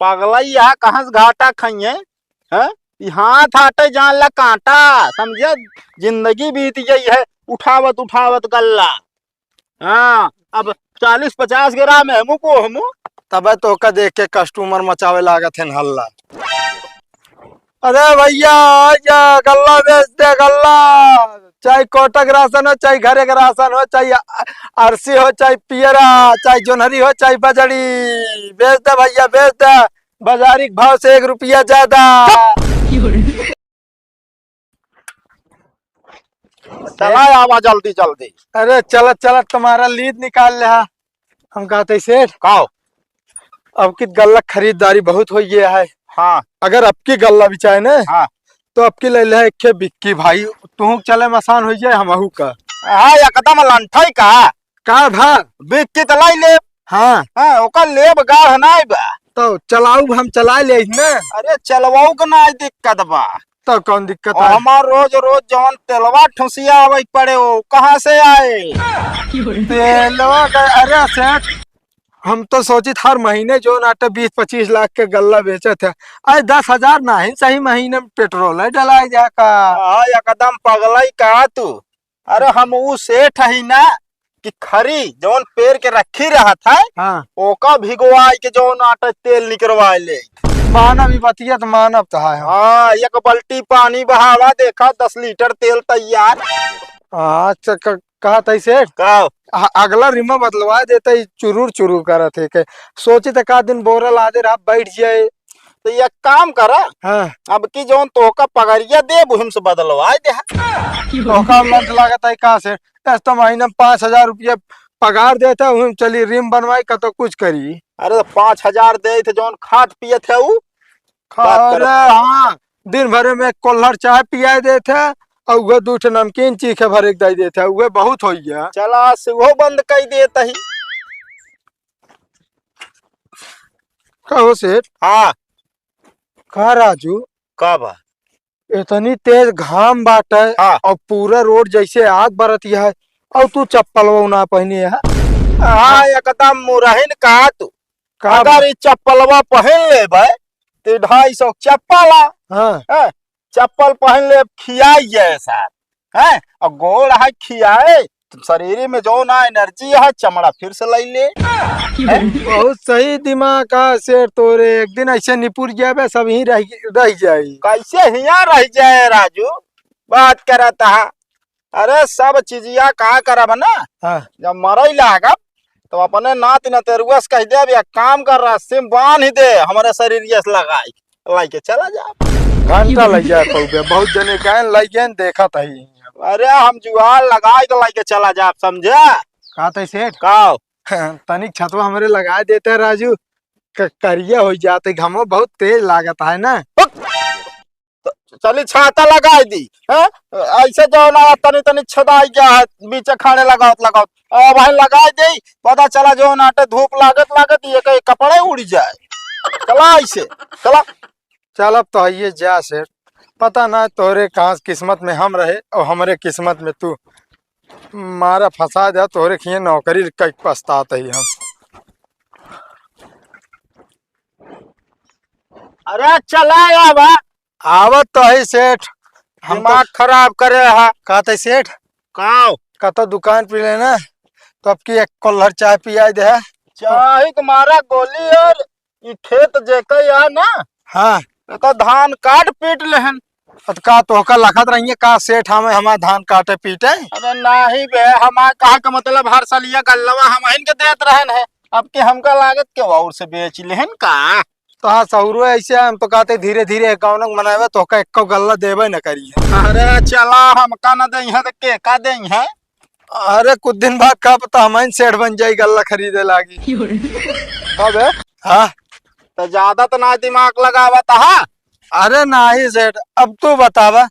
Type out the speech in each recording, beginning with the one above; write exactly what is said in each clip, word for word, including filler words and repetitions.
पगलई, यहाँ कहाँ से घाटा खइये? हैं? ई हाथ आटे जान ला कांटा, समझे? जिंदगी बीत गई है उठावत उठावत गल्ला। हाँ, अब चालीस पचास ग्राम है हमू को हमू। तबे तोहका देख के customer मचावे लागत हैं हल्ला। अरे भैया, आ जा, गल्ला बेच दे, गल्ला। चाहे कोटा के राशन हो, चाहे घरे के राशन हो, चाहे अ-, अरसी हो, चाहे पियरा, चाहे जोन्हरी हो, चाहे बजड़ी, बेच दे भैया, बेच दे। बाजारी के भाव से एक रुपया ज्यादा। चला आवा जल्दी जल्दी। अरे चलत चलत तुम्हारा लीद निकाल ले हा। हम कहते सेठ, काओ? अब की गल्ला खरीदारी बहुत हो गया है। हाँ। अगर अब की गल्ला बिचाए ना, हाँ। तो अब की ले ले एक ठे बिक्की भाई, तू चले में आसान हो जाए, हमहू का। हाँ, एकदम लंठाई का। का भा? बिक्की त लाई ले। हाँ। हाँ, ओकर लेब गाढ़ नाई बा। तो चलाऊ, हम चला ले ना। अरे, चलवाऊ के नाई दिक्कत बा। तो कौन दिक्कत और है? हमार रोज रोज जवन तेलवा ठुसिया आवे के पड़े, वो कहाँ से आए? तेलवा का, अरे सेठ, हम तो सोचित हर महीने जौन आटे बीस पच्चीस लाख के गल्ला बेचत है, अरे दस हजार नाहीं सही महीने में पेट्रोल है डलाए जा का। हाँ, एकदम पगलाई का तू। अरे हम ऊ सेठ ही ना कि खरी जौन पेर के रखी रहत है, हाँ। ओका भिगवाई के जौन आटे तेल निकरवाए ले। मानव ई बतिया तो मानव तो है हम। हाँ, एक बाल्टी पानी बहावा, देखा दस लीटर तेल तैयार। हाँ, अच्छा, क-, कहत है सेठ? का? अ-, अगला रिमा बदलवा देता, ई चुरुर चुरुर करत है के। सोची त का दिन बोरा लादे रहा, बैठ जाए। तो एक काम करा, हाँ। अब की जौन तोहका पगरिया देब, उहिम से बदलवा दे। तोहका लंठ लागत है का सेठ? दस तो महीना में पाँच हजार रुपया पगार देता, उहिम चली रिम बनवाई, कतो कुछ करी। अरे तो पाँच हजार दे थे, जौन खात पियत है ऊ। बात अरे करत। हाँ, दिन भर में एक कोल्हर चाय पियाए देत है, और उहे दू ठे नमकीन चीखे भरे के दे देत है, उहे बहुत हो गया। चला, से वो बंद कर देत ही। कहो सेठ। हाँ। का राजू? का बा? इतनी तेज घाम बाटे, हाँ। और पूरा रोड जैसे आग बरत है, और तू चप्पल वो ना पहने है। हाँ, एकदम मुरहिन का तू। का अगर बा? ई चप्पलवा पहन लेबे, तो ढाई सौ चप्पल आ। हाँ। हैं? चप्पल पहन ले, खियाई जाए साथ। हैं? और गोड़ है खियाए, तो शरीर में जो ना एनर्जी है, चमड़ा फिर से ले ले। बहुत सही दिमाग का सेठ तोरे, एक दिन ऐसे निपुर जाबे, सब ही रह, रह जाई। कैसे हिया रह जाए राजू? बात करत है। अरे सब चीजिया का करब ना, हाँ। जब मरई लागब तो अपने नाती नतेरुआ से कह देब, एक काम कर, रस्सी में बांध दे, हमरे शरीर से लगाई, लाई के चला जा। घंटा लग जाए पौबे, बहुत जने गए लग गए, देखत ही। अरे हम जुगाड़ लगाई के लाई के चला जा, समझे? का तै सेठ? का? तनिक छतवा हमरे लगा देते राजू, क-, करिया हो जाते, घामो बहुत तेज लागत है ना। चली छाता लगाई दी, हैं? ऐसे जो ना तनी तनी छदाई गया है, बीच खाने लगावत लगावत। अब भाई लगाई दे, पता चला जो ना आटे धूप लागत लागत ये कहीं कपड़े उड़ जाए। चला ऐसे, चला। चल अब तो आइए जा सेठ, पता ना तोहरे कहाँ से किस्मत में हम रहे और हमरे किस्मत में तू। मारा फंसा दे, तोहरे खिए नौकरी कई पछतात ही हम। अरे चला यार बा। आवत तो है सेठ। हम तो दिमाग खराब करे हा। कहते सेठ? काव? कहता दुकान पे लेना, तो अब की एक कुल्हड़ चाय पियाई दे। चाय के मारा गोली और ई खेत जेके या ना, हाँ। तो धान काट पीट लेहन। अब का तोहका लखत रहिए का सेठ, हमें हमार धान काटे पीटे? अरे नाही बे, हमार कहा के मतलब हर साल ये गल्लवा हम इनके देत रहन है, अब के हमका लागत के और से बेच लेहन का? तो हाँ, सहुरो ऐसे हम तो कहते धीरे धीरे अकाउंट बनावे, तोहका एको गल्ला देबे न करिए। अरे चला, हमका न दे है तो के का दे है? अरे कुछ दिन बाद का पता हम सेठ बन जाई, गल्ला खरीदे लागी। क्यों रे? हाँ बे। हाँ। तो ज्यादा तो ना दिमाग लगावा तो हाँ। अरे नाही सेठ, अब तू बतावा,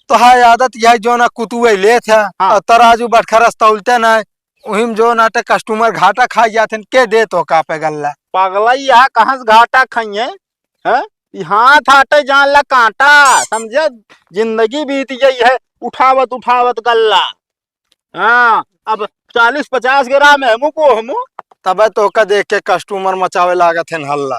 तोहार आदत यही जो ना कुतुए लेत है, हाँ। और तराजू बटखरा रस्ता उल्टे ना, उहिम जो ना ते कस्टमर घाटा खा जात हैं, के दे तो का पे गल्ला? पगला, यहाँ कहाँ से घाटा खाइए? हैं? ई हाथ आटे जान ला कांटा, समझे? जिंदगी बीत गई है उठावत उठावत गल्ला। हाँ, अब चालीस पचास ग्राम है हमू को हमू। तबे तोहका देख के customer मचावे लागत हैं हल्ला।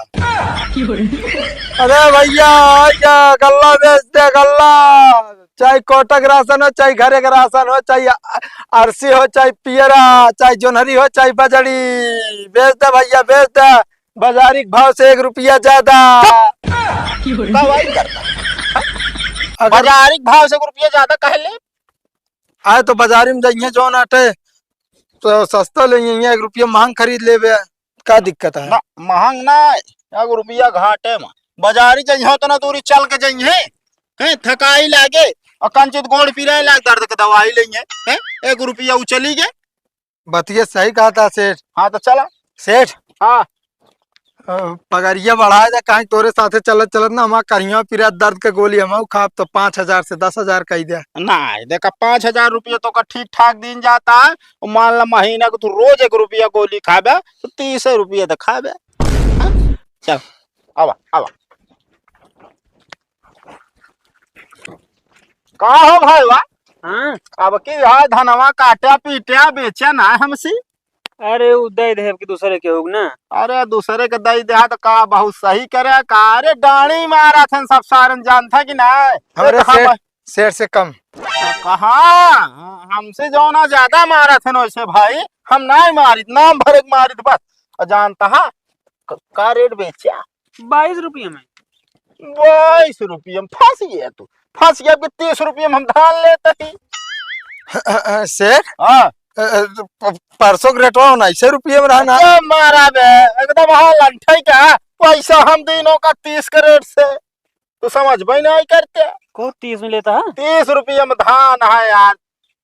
अरे भैया, या गल्ला बेच दे, गल्ला। चाहे कोटक राशन हो, चाहे घरे के राशन हो, चाहे अ-, अरसी हो, चाहे पियरा, चाहे जोन्हरी हो, चाहे बजड़ी, बेच दे भैया, बेच दे। बाजारी के भाव से एक रुपया ज्यादा। का भाई करता? अगर बाजारी के भाव से एक रुपया ज्यादा काहे ले? आए तो बाजारी में जाइए, जौन आटे तो सस्ता ले, यहाँ एक रुपया महंग खरीद लेबे, का दिक्कत है? ना, महंग ना, एक रुपया घाटे में। बाजारी जइहो तो ना दूरी चल के जइहे, हैं, थकाई लागे और कंचित गोड़ पिराए लाग, दर्द के दवाई लेइहे, हैं, एक रुपया उ चली गए। बतिया सही कहा था सेठ। हाँ, तो चला। सेठ। हाँ। अ, पगरिया बढ़ाए दे, काहे तोरे साथे चलत चलत ना हमार करिया पिरात दर्द के गोली हम खाब तो पाँच हजार से दस हजार कही दे। ना, देखा, पाँच हजार रुपया तो का ठीक ठाक दिन जाता है, और मान ला महीना को तू रोज एक रुपया गोली खाबे तो तीस रुपया तो खाबे। हाँ? चल, आवा, आवा। का हो भाई बा? हाँ। अब की है धनवा काट्या पीट्या बेच्या ना हमसे? अरे उ दे दे कि दूसरे के होग ना। अरे दूसरे के दे दे तो का बहुत सही करे का? अरे डाणी मारा थे सब सारन जानता कि ना? हमरे एक हम सेठ, सेठ से कम। कहाँ? हमसे जौना ज्यादा मारा थे वैसे भाई, हम नाहीं मारित, नाम भरे के मारित बस। और जानता है क-, का रेट बेच्या? बाईस रुपये में। बाईस रुपये में फंस गया तू, फंस गया कि तीस रुपये में हम धान लेते ही। सेठ? हाँ। अ, अ, प-, परसों के रेटवा उन्नीस रुपये में रहा ना। क्या मारा बे, एकदम हाँ लंठई का, पैसा हम दिनों का तीस के रेट से, तू समझ भाई नहीं करते। को तीस में लेता है? तीस रुपये में धान है यार।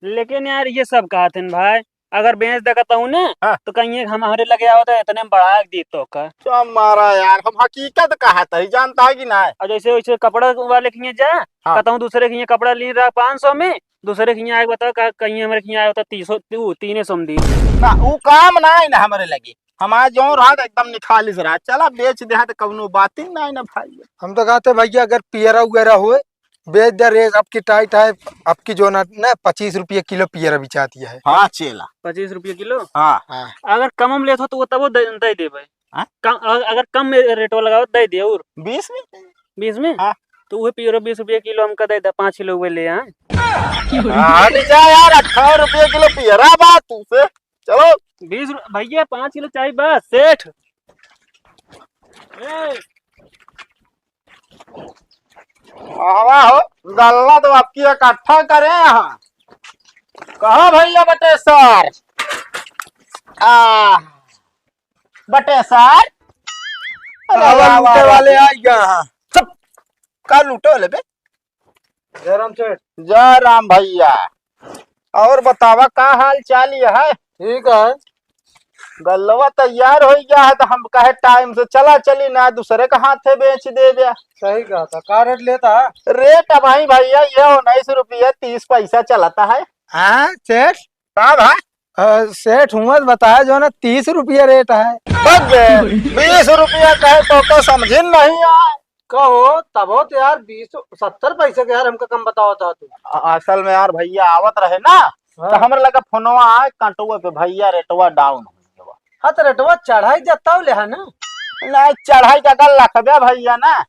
लेकिन यार ये सब कहत हैं भाई, अगर बेच दे कहता हूँ ना, हाँ। तो कहिए हम हमारे लगे आवत है, इतने में बढ़ा के दी तो का। क्या मारा यार, हम हकीकत कहत ही, जानता है कि ना? और जैसे वैसे कपड़ा वाले के हियाँ जा, हाँ। कहता हूँ दूसरे के हियाँ कपड़ा ली रहा पाँच सौ में, दूसरे के हियाँ आए बता का, कहिए हमारे के हियाँ आए बता तीस, ऊ, तीने सौ में दी। ना, ऊ काम ना है ना हमारे लगे, हमारा जो रहा एकदम निखालिस रहा, चला बेच दे तो कौनो बात ही ना है ना भाई। हम तो कहते भैया अगर पियरा उगरा होए, बेच दे रेट आपकी टाइट है, आपकी जो ना, ना पच्चीस रुपये किलो पियर बिचाती है। हाँ चेला। पच्चीस रुपये किलो? हाँ। हाँ। अगर कम में लेत हो तो वो तब वो दे, दे देबे। हाँ? कम, अ-, अगर कम में रेट लगाओ दे दे और बीस में? बीस में? हाँ। तो वो पियर बीस रुपये किलो हमका दे दे, पाँच किलो वो ले आए। हाँ, हट जा यार, अठारह रुपये किलो पियरा बा तू से। चलो। बीस रु-, भैया पाँच किलो चाहिए बस सेठ। ए, आवा हो, गल्ला तो आपकी इकट्ठा करे यहाँ। कहो भैया बटेसर। आ, बटेसर। अरे आवा, आवा, लूटे आवा। वाले आ गया। चुप। का लूटे वाले बे? जय राम सेठ। जय राम भैया। और बतावा का हाल चाल ये है? ठीक है। गल्लवा तैयार हो गया है तो हम कहे टाइम से चला चली ना दूसरे के हाथे बेच दे दे। सही कहा था। का रेट लेता है? रेट अब भाई भैया ये उन्नीस रुपया तीस पैसा चलता है। हाँ सेठ। का भाई? अ, सेठ हुआ तो बताया जो ना तीस रुपया रेट है। बस बे, बीस रुपया कहे तो, तो समझिन नहीं आए। कहो, तब हो तो यार, बीस, सत्तर पैसे के यार, हमका कम बतावत हा तू। अ-, असल में यार भैया आवत रहे ना, हाँ। तो हमरे लगे फोनवा आए, कांटुआ पे, "भैया, रेटवा डाउन हो गया बा।" हाँ, तो रेटवा चढ़ाई देता हूँ, ले है ना? नहीं, चढ़ाई का कर लखबे भैया ना,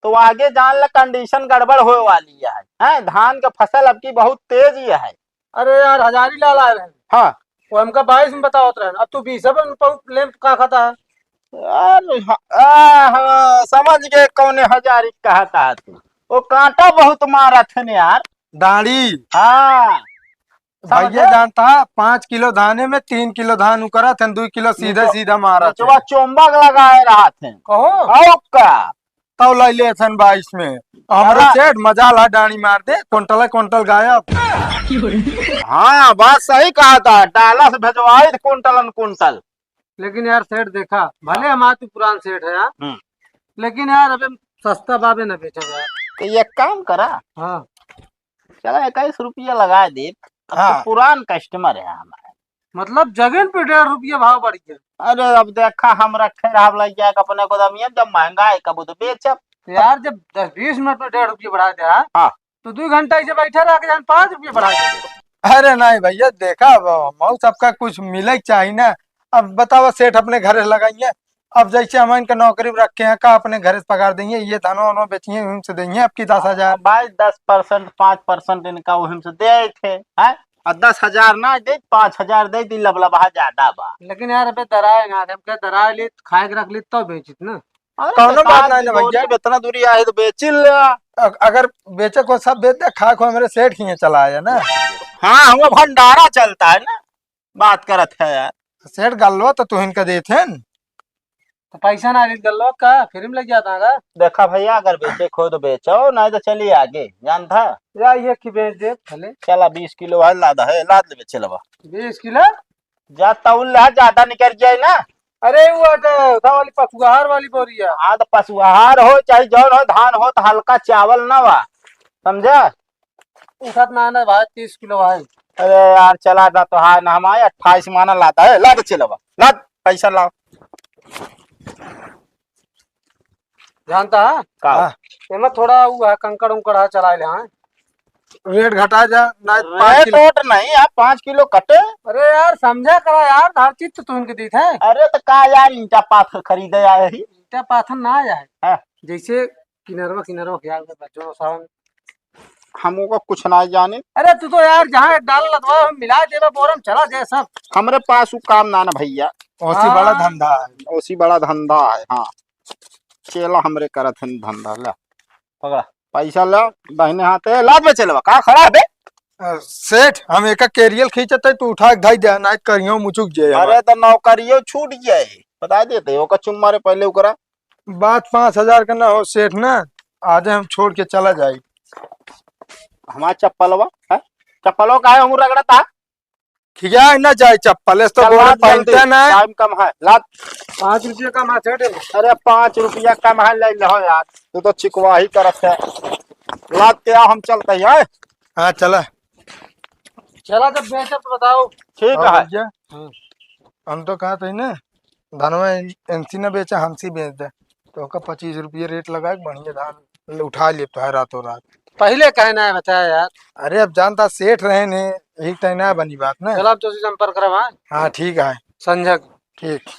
तो आगे जान ला, कंडीशन गड़बड़ होए वाली है। हैं, धान के फसल अब की बहुत तेज ही है। अरे यार, हजारी लाल आए रहे। हाँ। वो हमका बाईस में बतावत रहे, अब तू बीस में पहु-, लेम का खाता है? अरे हाँ, आ, हाँ, समझ गए कौने हजारी कहता है तू। वो कांटा बहुत मारत है न यार। दाढ़ी। हाँ। भैया समझे? जानता है, पाँच किलो धाने में तीन किलो धान उकरत है, दो किलो सीधा निचवा, सीधा मारत निचवा है। चोंबक लगाए रहत है। कहो। और का? तब लाई ले अथन बाईस में। हमरे हाँ। सेठ मजाल है, डाणी मार दे, कुंटल कुंटल गायब। हाँ, बात सही कहा था, डाला से भेजवाई थे कुंटलन कुंटल। लेकिन यार सेठ देखा, भले हमार तो पुरान सेठ है यार, हम्म। लेकिन यार अबे सस्ता बाबे ना बेचा यार। तो एक काम करा, हाँ। चला इक्कीस रुपया लगा दे, अब तो हाँ। पुरान कस्टमर है हमारा। मतलब जगह पे डेढ़ रुपया भाव बढ़ गया। अरे अब देखा, हम रखे रहब लग जाए अपने गोदामिया, जब महंगा है कबू तो बेचब। तो यार जब दस बीस मिनट में डेढ़ रुपया बढ़ा दे, हाँ? हाँ। तो दो घंटा ऐसे बैठे रह के जान पाँच रुपया बढ़ा दे। अरे नहीं भैया, देखा अब मऊ सबका कुछ मिले के चाहिए ना, अब बतावा, सेठ अपने घरे से लगाइए। अब जैसे हम इनका नौकरी पर रखे हैं, का अपने घरे से पगार देंगे? ये धनो वनो बेचिए, उनसे देंगे आपकी दस हजार। भाई, दस परसेंट, पाँच परसेंट इनका उहिम से दे थे, हैं? और दस हजार ना दे, पाँच हजार दे दी, लबलबहा ज्यादा बा। लेकिन यार, अबे दराए ना, हमके दराए ली, खाए के रख ली, तो बेचित ना। अरे कौनो तो बात का ना, ना भैया। गरीब इतना दूरी आए तो बेचिल। अ-, अगर बेचे को सब बेच दे, खा को हमरे सेठ के यहाँ चला आया ना। हाँ, हुआ भंडारा चलता है ना, बात करत है यार। सेठ गल्लो तो तुहिन का देत हैं। तो पैसा ना रीत गल्लो का, फ्री में लग जाता है का? देखा भैया, अगर बेचे को हो तो बेचो, नहीं तो चलिए आगे, जानता। या ये कि बेच दे भले। चला, बीस किलो है, लादा है, लाद ले बेचे लबा। बीस किलो? जा तौल ला, ज्यादा निकल जाए ना। अरे वो हटे, उठा वाली पशुआहार वाली बोरी है। हाँ, तो पशुआहार हो चाहे जौन हो, धान हो, तो हल्का चावल ना बा, समझा? उठत ना ना भाई, तीस किलो भाई। अरे यार, चला ना तो हाय ना, हम आए अट्ठाईस माना लाता है, ला तो चलो बा, ला पैसा लाओ। जानता है? का? हाँ। एमा थोड़ा वो है, कंकड़ उंकड़ है, चला ले, हाँ। रेट घटा जा, ना पाँच रेट किलो। वेट नहीं है, पाँच किलो कटे। अरे यार, समझा करा यार, हर चीज तो तुमके दीत है। अरे तो का यार, ईंटा पाथर खरीदे आए ही। ईंटा पाथर ना आया है। हाँ। जैसे किनरवा, किनरवा क्या है, जो सावन। हम ओका कुछ ना जाने। अरे तू तो यार जहाँ डाल लदवा, हम मिला देबा बोरम, चला दे सब। हमरे पास उ काम ना ना भैया। ओसी बड़ा हाँ। धंधा है। ओसी बड़ा धंधा है, हाँ। चेला हमरे करत हन धंधा, ला। पकड़ा। पैसा ला, दाहिने हाथे, लाद में चलवा, का खड़ा है बे? अ, सेठ, हम एका केरियल खींचत है, तू उठा के धाई दे, नाइट करियो मुचुक जाए हमार। अरे तो नौकरियो छूट जाए, बता देते, ओका चुम्मा रे पहले ओकरा। बात पाँच हजार का ना हो सेठ ना, आज हम छोड़ के चला जाई। हमार चप्पलवा है, चप्पलवा काहे हमू रगड़ता? खिया ना जाए चप्पल, इस तो चल, गोड़ लाद पहनते जल्दी, ना है। टाइम कम है, लाद। पाँच रुपया कम है, छोड़ दे। अरे, पाँच रुपया कम है, ले लो यार, तू तो चिकवाही करत है। लाद के आ, हम चलते हैं। हाँ, चला। चला, जब बेचब तो बताओ। ठीक और है। भैया, हाँ। हम तो कहत है ना, धनवा एन-, एनसी न बेचा, हमसी बेच दे। तो ओका पच्चीस रुपये रेट लगा के बढ़िया धान ले उठा लेब तो है रातों रात। पहिले काहे ना बताया यार? अरे अब जानता सेठ रहे ने, यही तय ना बनी बात ना। चला अब तो संपर्क करब, हाँ? हाँ ठीक है। संझा के। ठीक।